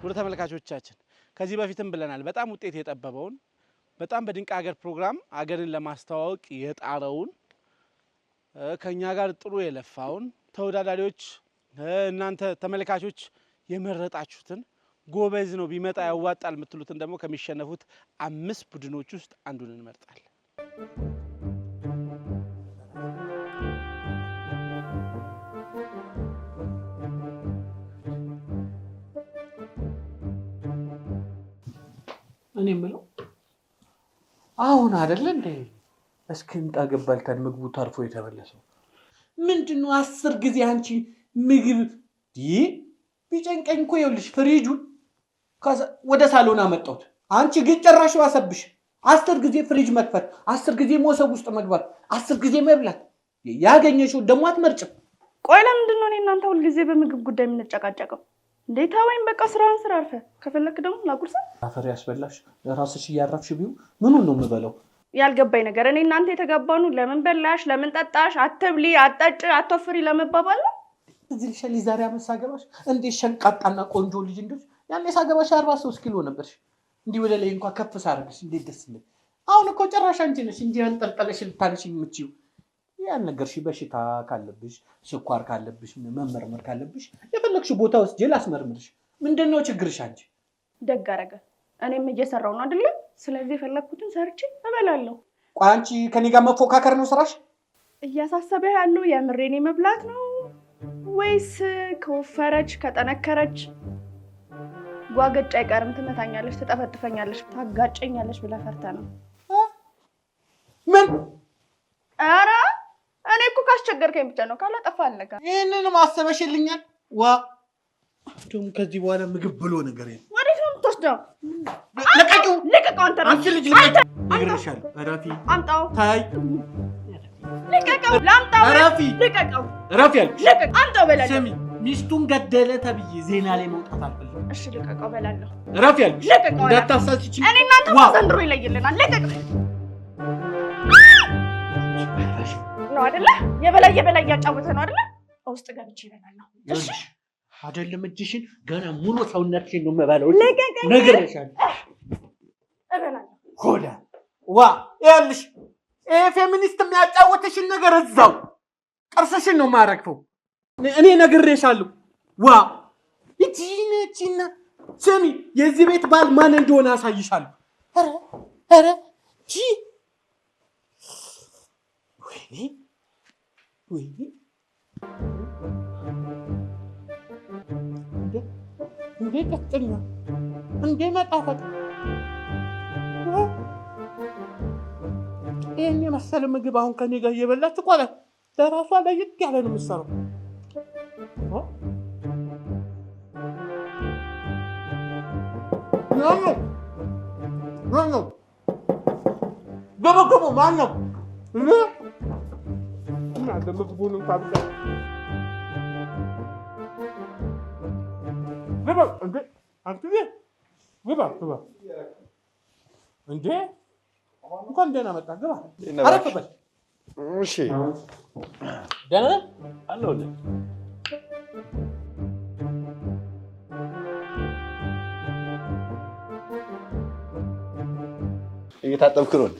ውድ ተመልካቾቻችን ከዚህ በፊትም ብለናል። በጣም ውጤት የጠበበውን፣ በጣም በድንቅ ሀገር ፕሮግራም አገርን ለማስተዋወቅ የጣረውን፣ ከኛ ጋር ጥሩ የለፋውን ተወዳዳሪዎች፣ እናንተ ተመልካቾች የመረጣችሁትን፣ ጎበዝ ነው ቢመጣ ያዋጣል የምትሉትን ደግሞ ከሚሸነፉት አምስት ቡድኖች ውስጥ አንዱን እንመርጣለን። እኔ የምለው አሁን አይደለ እንዴ እስክንጠግብ በልተን ምግቡ ተርፎ የተመለሰው? ምንድን ነው 10 ጊዜ አንቺ ምግብ? ይህ ቢጨንቀኝ እኮ ይኸውልሽ ፍሪጁን ወደ ሳሎን አመጣሁት። አንቺ ግን ጭራሽ ዋሰብሽ። 10 ጊዜ ፍሪጅ መክፈት፣ 10 ጊዜ ሞሰብ ውስጥ መግባት፣ 10 ጊዜ መብላት። ያገኘሽው ደግሞ አትመርጭም። ቆይ ለምንድን ነው እኔ እናንተ ሁልጊዜ በምግብ ጉዳይ የምንጨቃጨቀው? እንዴታ ወይም በቃ ስራህን ስራ አርፈህ፣ ከፈለክ ደግሞ ላጉርሰህ። አፈር ያስበላሽ ራስሽ እያረፍሽ ቢሆን ምኑን ነው የምበላው? ያልገባኝ ነገር እኔ እናንተ የተጋባኑ ለምን በላሽ፣ ለምን ጠጣሽ፣ አትብሊ፣ አትጠጪ፣ አትወፍሪ ለመባባል ነው? እዚህ ልሻል የዛሬ ዓመት ሳገባሽ እንዴት ሸንቃጣና ቆንጆ ልጅ እንደሆንሽ። ያኔ ሳገባሽ 43 ኪሎ ነበርሽ። እንዲህ ወደ ላይ እንኳን ከፍ ሳደርግሽ እንዴት ደስ ይላል። አሁን እኮ ጭራሽ አንቺ ነሽ እንዲህ አንጠልጠለሽ ልታነሺኝ የምትችይው። ያልነገርሽ በሽታ ካለብሽ፣ ስኳር ካለብሽ፣ መመርመር ካለብሽ የፈለግሽው ቦታ ወስጄ ላስመርምርሽ። ምንድን ነው ችግርሽ አንቺ? ደግ አደረገ። እኔም እየሰራሁ ነው አይደለ? ስለዚህ የፈለግኩትን ሰርቼ እበላለሁ። ቆይ አንቺ ከኔ ጋር መፎካከር ነው ስራሽ? እያሳሰበህ ያለው የምሬን መብላት ነው ወይስ ከወፈረች ከጠነከረች ጓገጭ አይቀርም ትመታኛለች፣ ትጠፈጥፈኛለች፣ ታጋጨኛለች ብለህ ፈርተህ ነው? ምን? ኧረ እኔ እኮ ካስቸገርከኝ ብቻ ነው፣ ካላጠፋ አልነካም። ይህንንም አሰበሽልኛል። ዋ ደግሞ ከዚህ በኋላ ምግብ ብሎ ነገር የለም። ወዴት ነው የምትወስደው? ልቀቂው! ልቀቀው! አንተ አንቺ ልጅ ልቀቂው! ነግሬሻለሁ። እረፊ! አምጣው! ታይ! ልቀቀው! ላምጣው! እረፊ! ልቀቀው! እረፊ ያልኩሽ! ልቀቅ! አምጣው በላለሁ። ስሚ፣ ሚስቱን ገደለ ተብዬ ዜና ላይ መውጣት አልፈልግም። እሺ ልቀቀው በላለሁ። እረፊ ያልኩሽ! ልቀቀው! እንዳታሳስቺኝ። እኔ እናንተ ዋ! ዘንድሮ ይለይልናል። ልቀቅ ነው አይደለ? የበላይ የበላይ እያጫወተ ነው አይደለ? ውስጥ ገብቼ እበላለሁ። እሺ አይደለም እጅሽን ገና ሙሉ ሰውነትሽን ነው የምበላው። ልቀቀኝ! ነግሬሻለሁ። እበላለሁ። ሆዳ ዋ ይኸውልሽ፣ ይሄ ፌሚኒስት የሚያጫወትሽን ነገር እዛው ጥርስሽን ነው የማረግፈው። እኔ ነግሬሻለሁ። ዋ ይቺን ይቺና ስሚ፣ የዚህ ቤት ባል ማን እንደሆነ አሳይሻለሁ። ኧረ ኧረ ጂ ወይኔ ወይኔ እንዴ እንዴ ቀጥኛ እንዴ መጣፈጥ! ይሄን የመሰለ ምግብ አሁን ከኔ ጋር እየበላች እኮ ለራሷ ለየት ያለ ነው የምትሰራው። ማነው? ማነው? ግቡ ግቡ! ማነው? ምን አለ ምግቡን እንኳን ብቻ ግባ። እንዴ አንተ ግባ ግባ። እንዴ እንኳን ደህና መጣ። ግባ። አረፍ በል። እሺ። ደህና ነህ? አለሁልህ። እየታጠብክ ነው እንዴ?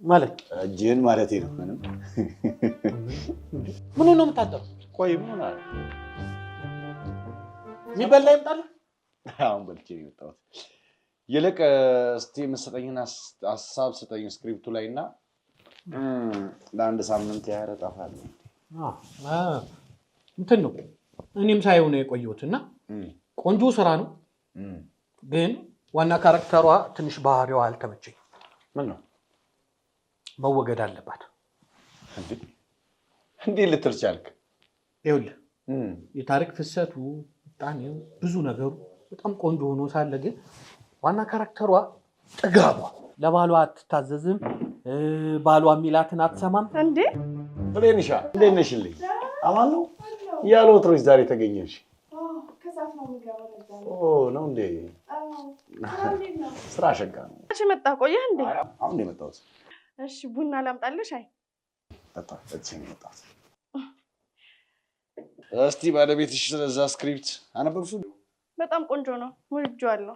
ማለት? እጅህን ማለቴ ነው። ምንም። ምን ነው የምታጠበው? ቆይ ምን ሆነሃል? የሚበላ ይምጣልህ? አሁን በልቼ ነው የመጣሁት። ይልቅ እስቲ የምትሰጠኝን ሀሳብ ስጠኝ script ኡ ላይ እና ለአንድ ሳምንት ያህል እጠፋለሁ። እንትን ነው እኔም ሳየው ነው የቆየሁት እና ቆንጆ ስራ ነው፣ ግን ዋና character ዋ ትንሽ ባህሪዋ አልተመቸኝም። ምን ነው? መወገድ አለባት። እንዴ? እንዴት ልትል ቻልክ? ይኸውልህ የታሪክ ፍሰቱ፣ ምጣኔው፣ ብዙ ነገሩ በጣም ቆንጆ ሆኖ ሳለ ግን ዋና character ዋ ጥጋቧ፣ ለባሏ አትታዘዝም፣ ባሏ የሚላትን አትሰማም። እንዴ? ብሌንሻ እንዴት ነሽልኝ? አማን ነው? ያለ ወትሮሽ ዛሬ ተገኘሽ። ከሰዓት ነው የምገባው ለዛ ነው። ኦ ነው እንዴ? አዎ። ስራ እንዴት ነው? ስራ ሸጋ ነው። መቼ መጣህ? ቆየህ እንዴ? አሁን ነው የመጣሁት። እሺ ቡና ላምጣልሽ? አይ ጠጣ፣ ጠጥቼ ነው የመጣሁት። እስቲ ባለቤትሽ ስለዛ script አነበብሽው? በጣም በጣም ቆንጆ ነው፣ ወድጄዋለሁ።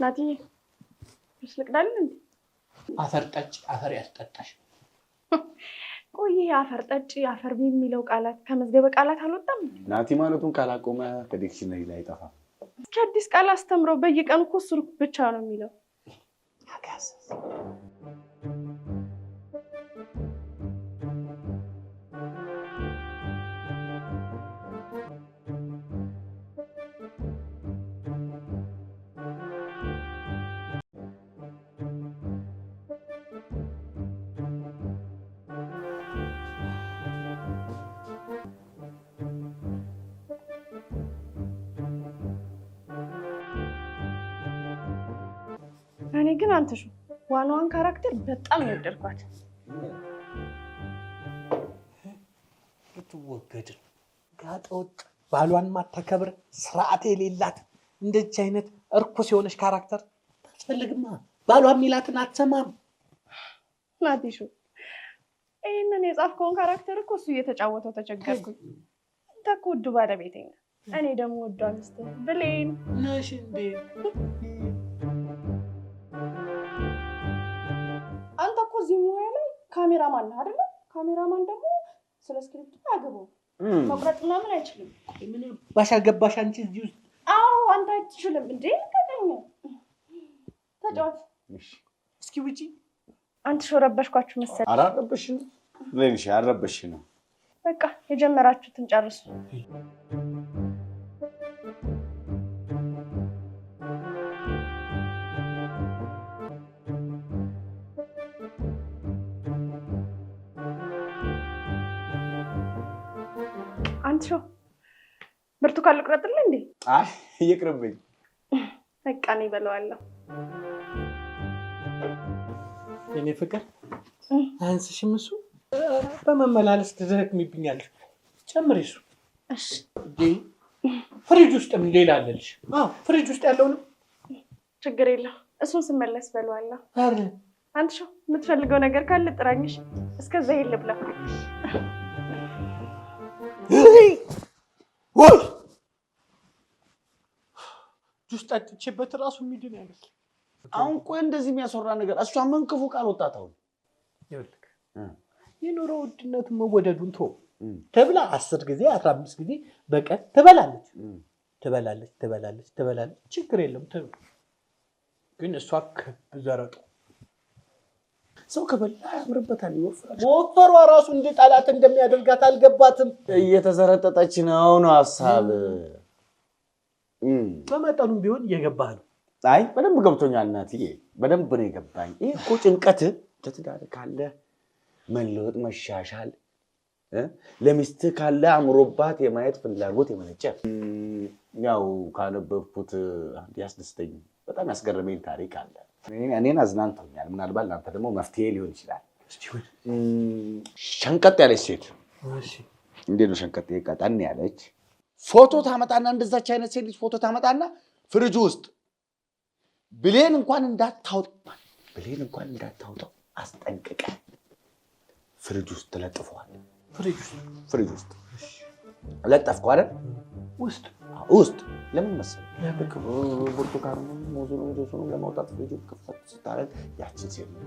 ናትዬ ጁስ ልቅዳልን እንዴ? አፈር ጠጭ፣ አፈር ያስጠጣሽ። ቆይ ይሄ አፈር ጠጭ አፈር የሚለው ቃላት ከመዝገበ ቃላት አልወጣም? ናቲ ማለቱን ካላቆመ ከ dictionary ላይ አይጠፋም። እስኪ አዲስ ቃል አስተምረው። በየቀኑ እኮ እሱን ብቻ ነው የሚለው። አጋሰስ እኔ ግን አንተሹ ዋናዋን character በጣም ነው የወደድኳት። ልትወገድ ነው። ጋጠወጥ፣ ባሏን ማታከብር፣ ስርዓት የሌላት እንደዚህ አይነት እርኩስ የሆነች character ታስፈልግማ። ባሏ የሚላትን አትሰማም። ናቲሹ ይህንን የጻፍከውን character እኮ እሱ እየተጫወተው ተቸገርኩኝ። አንተ እኮ ውዱ ባለቤቴ ነህ፣ እኔ ደግሞ ውዷ ሚስትህ ብሌን ነሽ እንዴ? አንተ እኮ እዚህ ሙያ ላይ ካሜራማን ነህ አይደለ? ካሜራማን ደግሞ ስለ script ኡ አያገባውም፣ መቁረጥ ምናምን አይችልም። ቆይ ምን ባሽ አልገባሽ አንቺ እዚህ ውስጥ? አዎ አንተ አትችልም እንዴ? ልቀቀኝ። ተጫወት እስኪ ውጪ። አንተ ሾረበሽኳችሁ መሰለኝ። ኧረ አልረበሽንም ብሌንሽ፣ አልረበሽንም። በቃ የጀመራችሁትን ጨርሱ። አንተ ሾ ብርቱካን ልቁረጥልህ እንዴ? አይ ይቅርብኝ። በቃ እኔ እበለዋለሁ። የኔ ፍቅር አያንስሽም? እሱ በመመላለስ ትደክሚብኛለሽ። ጨምሪ እሱ። እሺ ፍሪጅ ውስጥም ሌላ አለልሽ። አዎ ፍሪጅ ውስጥ ያለውን ችግር የለም፣ እሱን ስመለስ እበለዋለሁ። ኧረ አንተ ሾ የምትፈልገው ነገር ካለ ጥራኝሽ። እስከዛ ይሄን ልብላ። ጁስ ጠጥቼበት እራሱ የሚድን አይመስልም። አሁን ቆይ እንደዚህ የሚያስወራ ነገር እሷ ምን ክፉ ቃል ወጣት? አሁን ይኸውልህ የኑሮ ውድነቱን መወደዱን ተወው ተብላ 10 ጊዜ 15 ጊዜ በቀን ትበላለች ትበላለች ትበላለች ትበላለች። ችግር የለም ትብላ። ግን እሷ ክብ ዘረጡ ሰው ከበላ ያምርበታል፣ ይወፍራል። መወፈሯ ራሱ እንደ ጠላት እንደሚያደርጋት አልገባትም። እየተዘረጠጠች ነው ነው ሀሳብ። በመጠኑም ቢሆን እየገባህ ነው። አይ በደንብ ገብቶኛል እናትዬ፣ በደንብ ነው የገባኝ። ይሄ እኮ ጭንቀት ለትዳር ካለ መለወጥ መሻሻል፣ ለሚስትህ ካለ አምሮባት የማየት ፍላጎት የመነጨ ያው ካነበብኩት ያስደስተኝ በጣም ያስገረመኝ ታሪክ አለ። እኔን አዝናንቶኛል። ምናልባት ለአንተ ደግሞ መፍትሄ ሊሆን ይችላል። ሸንቀጥ ያለች ሴት እንዴት ነው ሸንቀጥ? ቀጠን ያለች ፎቶ ታመጣና እንደዛች አይነት ሴት ልጅ ፎቶ ታመጣና ፍሪጅ ውስጥ ብሌን እንኳን እንዳታወጣ ብሌን እንኳን እንዳታወጣው አስጠንቅቀህ ፍሪጅ ውስጥ ትለጥፈዋል። ፍሪጅ ውስጥ ለጠፍከው አይደል? ውስጥ ውስጥ ለምን መሰለህ? ልክ ብርቱካኑንም ሙዙንም ጁሱንም ለማውጣት ፍሪጁን ክፍት ስታደርግ ያችን ሴት ነው።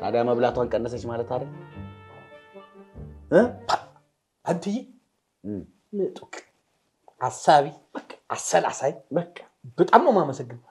ታዲያ መብላቷን ቀነሰች ማለት አይደል? አንትዬ ምጡቅ አሳቢ በቃ አሰላሳይ በቃ በጣም ነው የማመሰግነው።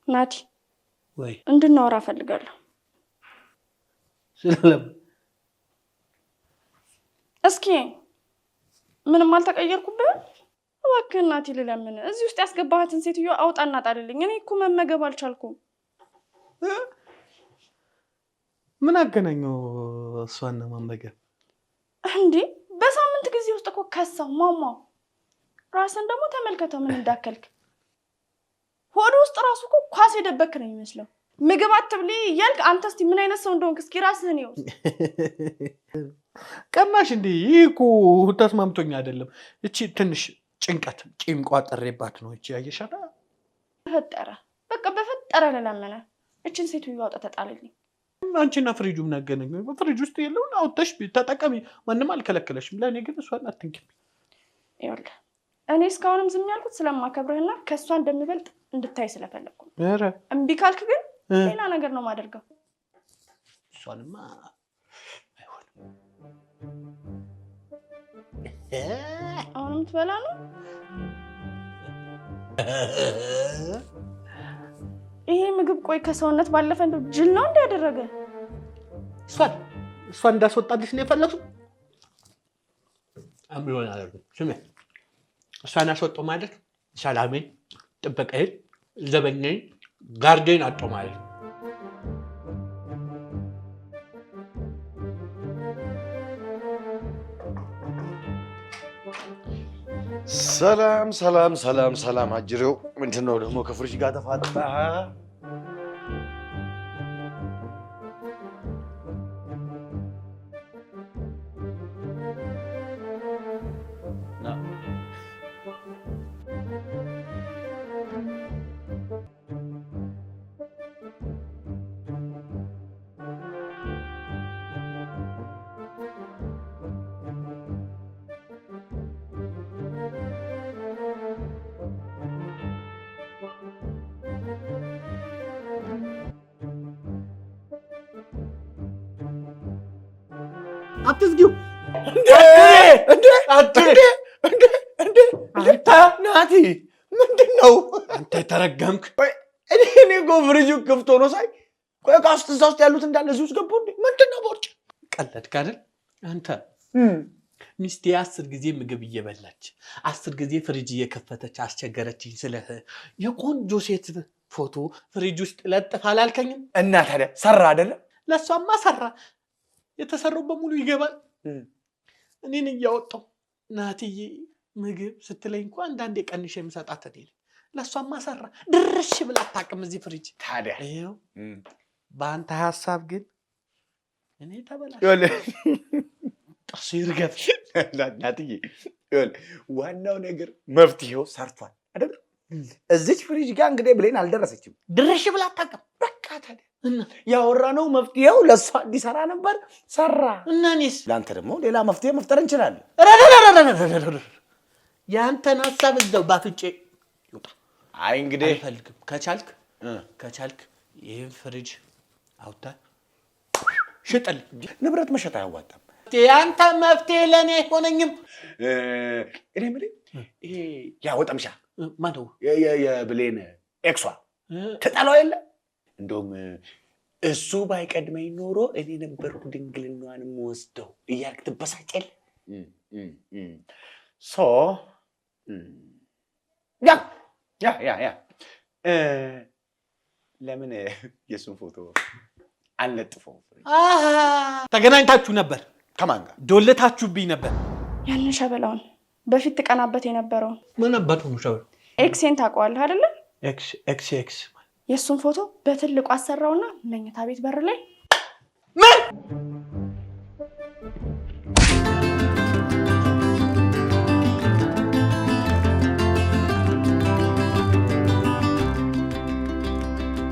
ናቲ ወይ እንድናወራ እፈልጋለሁ። ስለምን? እስኪ ምንም አልተቀየርኩብህም? እባክህ ናቲ ልለምን፣ እዚህ ውስጥ ያስገባሃትን ሴትዮ አውጣና ጣልልኝ። እኔ እኮ መመገብ አልቻልኩም። ምን አገናኘው እሷና መመገብ? እንዴ በሳምንት ጊዜ ውስጥ እኮ ከሳው ማማ። ራስን ደግሞ ተመልከተው ምን እንዳከልክ። ሆድ ውስጥ ራሱ እኮ ኳስ የደበክ ነው የሚመስለው። ምግብ አትብሊ እያልክ አንተ እስኪ ምን አይነት ሰው እንደሆንክ እስኪ ራስህን ይኸው። ቀናሽ እንዴ? ይህ እኮ ተስማምቶኝ አይደለም። እቺ ትንሽ ጭንቀት ቂም ቋጥሬባት ነው። እቺ ያየሻታ በፈጠረ በቃ በፈጠረ ልለምነ እችን ሴትዮ አውጣ ተጣልልኝ። አንቺና ፍሪጁ ምን አገናኘው? ፍሪጅ ውስጥ የለውን አውጥተሽ ተጠቀሚ፣ ማንም አልከለከለሽም። ለእኔ ግን እሷን አትንኪብኝ። ይኸውልህ እኔ እስካሁንም ዝም ያልኩት ስለማከብርህና ከእሷ እንደምበልጥ እንድታይ ስለፈለግኩ ነው። ኧረ እምቢ ካልክ ግን ሌላ ነገር ነው የማደርገው። እሷንማ አይሆንም። አሁንም ትበላ ነው? ይሄ ምግብ ቆይ ከሰውነት ባለፈ እንደው ጅል ነው እንዲያደረገ። እሷን እንዳስወጣልሽ ነው የፈለግሽው? አምሮን አደረገ። ስሚ እሷን አስወጣው ማለት ሰላሜን፣ ጥበቃዬን፣ ዘበኛዬን፣ ጋርዴን አጣው ማለት ነው። ሰላም ሰላም ሰላም ሰላም። አጅሬው ምንድን ነው ደግሞ ከፍሪጅ ጋር ተፋጣ? አትዝጊው። እንዴ እንዴ እንዴ እንዴ አንተ ናቲ ምንድን ነው አንተ የተረገምክ? እኔ እኮ ፍሪጁ ክፍት ሆኖ ሳይ ቆይ ዕቃ ውስጥ እዛ ውስጥ ያሉት እንዳለ እዚህ ውስጥ ገቡ እንዴ? ምንድን ነው ቦርጭ? ቀለድክ አይደል አንተ? ሚስቴ 10 ጊዜ ምግብ እየበላች 10 ጊዜ ፍሪጅ እየከፈተች አስቸገረችኝ ስለህ የቆንጆ ሴት ፎቶ ፍሪጅ ውስጥ ለጥፍ አላልከኝም? እና ታዲያ ሰራ አይደለ? ለእሷማ ሰራ። የተሰራው በሙሉ ይገባል። እኔን እያወጣሁ ናትዬ ምግብ ስትለኝ እንኳ አንዳንዴ ቀንሼ የምሰጣት እኔ ነኝ። ለእሷማ ሰራ። ድርሽ ብላ አታውቅም እዚህ ፍሪጅ። ታዲያ ይኸው በአንተ ሀሳብ ግን እኔ ተበላሽ። ጥርሱ ይርገፍ። ናትዬ ይኸውልህ ዋናው ነገር መፍትሄው ሰርቷል አይደል? እዚች ፍሪጅ ጋር እንግዲህ ብሌን አልደረሰችም። ድርሽ ብላ አታውቅም። በቃ ታዲያ ያወራነው መፍትሄው ለእሷ እንዲሰራ ነበር፣ ሰራ። እና እኔስ? ለአንተ ደግሞ ሌላ መፍትሄ መፍጠር እንችላለን። ያንተን ሀሳብ እዛው ባፍጬ ይውጣ። አይ እንግዲህ አልፈልግም። ከቻልክ ይህን ፍሪጅ አውጥተህ ሽጥልኝ። ንብረት መሸጥ አያዋጣም። ያንተ መፍትሄ ለእኔ አይሆነኝም። እኔ የምልህ ይሄ ያ ወጠምሻ ማነው? የብሌን ኤክሷ ትጠላው የለ? እንደውም እሱ ባይቀድመኝ ኖሮ እኔ ነበርኩ ድንግልናዋን የምወስደው እያልክ ትበሳጭ የለ? so yeah yeah yeah yeah ለምን የእሱን ፎቶ አንለጥፈውም? ተገናኝታችሁ ነበር? ከማን ጋር? ዶለታችሁብኝ ነበር። ያንን ሸበላውን በፊት ትቀናበት የነበረውን ምን አባቱ ነው ሸበላው? ex ኤን ታውቀዋለህ አይደለ? ex ex ex የእሱን ፎቶ በትልቁ አሰራውና መኝታ ቤት በር ላይ ምን?